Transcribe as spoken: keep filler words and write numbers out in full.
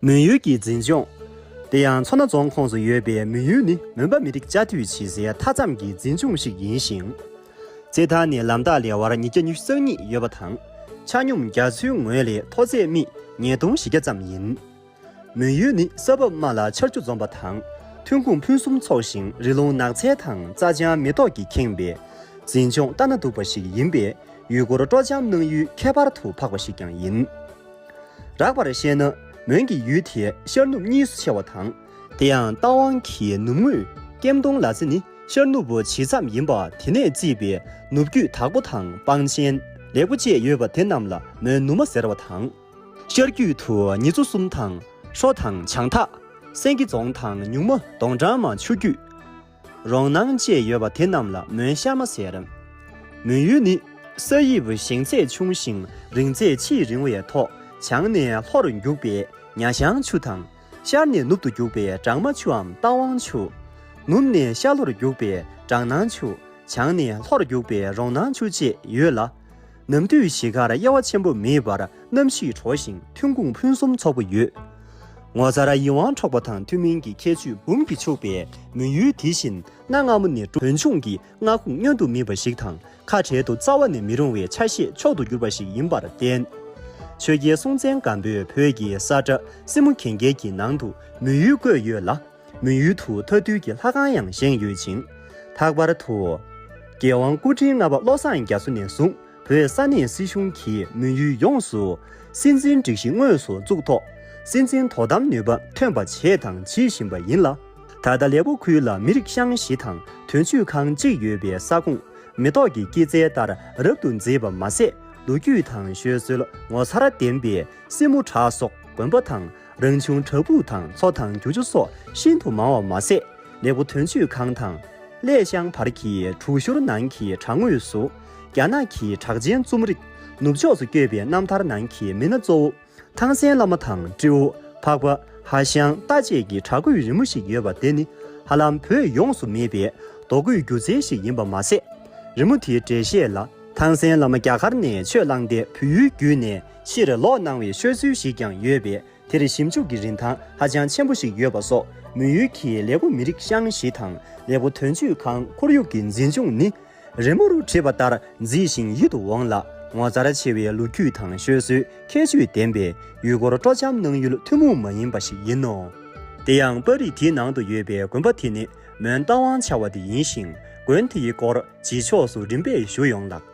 མོན་ཡུལ་གྱི་འཛིན་སྐྱོང་། དེ་ཡང་མཚོ་སྣ་རྫོང་ཁོངས་སུ་ཡོད་པའི་མོན་ཡུལ་ནི་མོན་པ་མི་རིགས་བཅའ་སྡོད་བྱེད་སའི་མཐའ་མཚམས་ཀྱི་འཛིན་སྐྱོང་ཞིག་ཡིན་ཞིང་། རྩེད་ཐང་ནས་ལམ་ཐག་ལེ་དབར་ཉིས་བརྒྱ་ཉི་ཤུ་རྩ་གཉིས་ཡོད་པ་དང་། ཆ་སྙོམས་རྒྱ་མཚོའི་ངོས་ལས་མཐོ་ཚད་སྨི་ཉིས་སྟོང་བཞི་བརྒྱ་ཙམ་ཡིན། མོན་ཡུལ་ནི་ས་བབ་དམའ་ལ་ཆར་ཆུ་འཛོམས་པ་དང་། ཐོན་ཁུངས་ཕུན་སུམ་ཚོགས་ཤིང་རི་ལུང་ནགས་ཚལ་དང་རྩྭ་ལྗང་མེ་ཏོག་གིས་ཁེངས་པའི་འཛིན་སྐྱོང་ལྟ་ན་སྡུག་པ་ཞིག་ཡིན་པས། ཡུལ་སྐོར་སྤྲོ་འཆམ་གནང་ཡུལ་ཁྱད་པར་དུ་འཕགས་པ་ཞིག་ཀྱང་ཡིན། རགས་པར་བཤད་ན། མོན་གྱི་ཡུལ་དེ་ཤར་ནུབ་གཉིས་སུ་ཕྱེ་བ་དང་། དེ་ཡང་རྟ་དབང་གི་ནུབ་ངོས་ཀེམ་ཏོང་ལ་ཙི་ནི་ཤར་ནུབ་བྱེ་མཚམས་ཡིན་པ། དེ་ནས་བརྩིས་པའི་ནུབ་རྒྱུད་དྭགས་པོ་དང་སྤང་ཆེན་ལེགས་པོ་བཅས་ཡོད་པ་དེ་རྣམས་ལ་མོན་ནུབ་མ་ཟེར་བ་དང་། ཤར་རྒྱུད་དུ་ཉི་ཚོ་གསུམ་དང་ཧྲོ་དང་བྱང་ཐག་སེང་གེ་རྫོང་དང་ཉུང་མ་གདོང་གྲང་མ་ཆུ་རྒྱུད། རོང་ནང་བཅས་ཡོད་པ་དེ་རྣམས་ལ་མོན་ཤར་མ་ཟེར། མོན་ཡུལ་ནི་ས་དབྱིབས་ཞེང་ཚད་ཆུང་ཞིང་རིང་ཚད་ཆེས་རིང་བའི་ཐོག་བྱང་ནས་ལྷོར་རྒྱུག་པའི་ཉ་ཤང་ཆུ་དང་། ཤར་ནས་ནུབ་ཏུ་རྒྱུག་པའི་གྲང་མ་ཆུའམ་རྟ་དབང་ཆུ། ནུབ་ནས་ཤར་ལྷོར་རྒྱུག་པའི་གྲང་ནང་ཆུ། བྱང་ནས་ལྷོར་རྒྱུག་པའི་རོང་ནང་ཆུ་བཅས་ཡོད་ལ། ནམ་དུས་བཞི་ཀར་དབྱེ་བ་ཆེན་པོ་མེད་པར་གནམ་གཤིས་དྲོ་ཞིང་ཐོན་ཁུངས་ཕུན་སུམ་ཚོགས་པོ་ཡོད། ངོ་མཚར་ཡིད་དབང་འཕྲོག་པ་དང་ཐུན་མིན་གྱི་ཁྱད་ཆོས་འབུམ་གྱིས་ཕྱུག་པའི་མོན་ཡུལ་དེ་བཞིན་གནའ་སྔ་མོ་ནས་བོན་ཆུང་གི་མངའ་ཁོངས་བསྙོན་དུ་མེད་པ་ཞིག་དང་། ཁ་བྲལ་དུ་རྩ་བ་ནས་མི་རུང་བའི་ཆ་ཤས་མཆོག་ཏུ་གྱུར་པ་ཞིག་ཡིན་པར་བརྟེན། ཆོས་རྒྱལ་སྲོང་བཙན་སྒམ་པོས་བོད་ཀྱི་ས་ཁྲ་སྲིན་མོ་གན་རྐྱལ་གྱི་ནང་དུ་མོན་ཡུལ་བཀོད་ཡོད་ལ། མོན་ཡུལ་དུ་མཐའ་འདུལ་གྱི་ལྷ་ཁང་ཡང་བཞེངས་ཡོད་ཅིང་། ལྷག་པར་དུ། རྒྱལ་དབང་སྐུ་ཕྲེང་ལྔ་པ་བློ་བཟང་རྒྱ་མཚོ་ནས་བཟུང་བོད་ས་གནས་སྲིད་གཞུང་གིས་མོན་ཡུལ་ཡོངས་སུ་སྲིད་འཛིན་སྒྲིག་གཞི་དངོས་སུ་བཙུགས་ཐོག་སྲིད་འཛིན་དོ་དམ་ནུས་པ་ཐོན་པ་བྱས་དང་བྱེད་བཞིན་པ་ཡིན་ལ། ད་ལྟ་ལེགས་པོ་ཁུལ་ལ་མི་རིགས་ཤང་བཞི་དང་དོན་གཅོད་ཁང་གཅིག་ཡོད་པའི་ས་ཁོངས་མེ་ཏོག་གི་སྐྱེད་ཚལ་ལྟར་རབ་ཏུ་མཛེས་པ་མ་ཟད། ལོ་རྒྱུས་དང་བཤད་སྲོལ་ངོ་མཚར་ལྡན་པའི་སྲིན་མོ་བྲག་སོགས་དགོན་པ་དང་རང་བྱུང་བྲག་ཕུག་དང་མཚོ་དང་རྒྱུག་ཆུ་སོགས་ཤིན་ཏུ་མང་བ་མ་ཟད། ལེགས་པོ་དོན་གཅོད་ཁང་དང་། གླེ་ཤང་བར་གྱི་དྲུག་ཤོར་ནང་གི་བྲག་ངོས་སུ། རྒྱ་ནག་གི་གྲགས་ཅན་རྩོམ་རིག་ནུབ་ཕྱོགས་སུ་བསྐྱོད་པའི་རྣམ་ཐར་ནང་གི་མི་སྣ་གཙོ་བོ། ཐང་སན་བླ་མ་དང་སྤྲེའུ། འཕགས་པ། ཧ་ཤང་། རྟ་བཅས་ཀྱི་བྲག་བརྐོས་རི་མོ་ཞིག་ཡོད་པ་དེ་ནི་ཧ་ལམ་བོད་ཡོངས་སུ་མེད་པའི་རྡོ་བརྐོས་སྒྱུ་རྩལ་ཞིག་ཡིན་པ་མ་ཟད། རི་མོ་དེའི་འགྲེལ་བཤད་ལ་ཐང་སན་བླ་མ་རྒྱ་གར་ནས་ཆོས་བླངས་ཏེ་བོད་ཡུལ་བརྒྱུད་ནས་ཕྱིར་ལོག་གནང་བའི་ཤོད་སྲོལ་ཞིག་ཀྱང་ཡོད་པས། དེར་ཞིབ་འཇུག་གི་རིན་ཐང་ཧ་ཅང་ཆེན་པོ་ཞིག་ཡོད་པ་སོགས། མོན་ཡུལ་གྱི་ལེགས་པོ་མི་རིགས་ཤང་བཞི་དང་ལེགས་པོ་དོན་གཅོད་ཁང་ཁོར་ཡུག་གི་འཛིན་སྐྱོང་ནི། རི་མོ་རུ་བྲིས་པ་ལྟར་མཛེས་ཤིང་ཡིད་དུ་འོང་ལ། ངོ་མཚར་ཆེ་བའི་ལོ་རྒྱུས་དང་ཤོད་སྲོལ་ཁྱད་ཆོས་ལྡན་པས། ཡུལ་སྐོར་སྤྲོ་འཆམ་གནང་ཡུལ་ཐུན་མོང་མ་ཡིན་པ་ཞིག་ཡིན་ནོ། དེ་ཡང་པར་རིས་དེའི་ནང་དུ་ཡོད་པའི་དགོན་པ་དེ་ནི་མོན་རྟ་དབང་བྱ་བ་དེ་ཡིན་ཞིང་། དགོན་དེའི་སྐོར་རྗེས་ཕྱོགས་སུ་རིམ་པས་ཞུ་ཡོང་ལགས།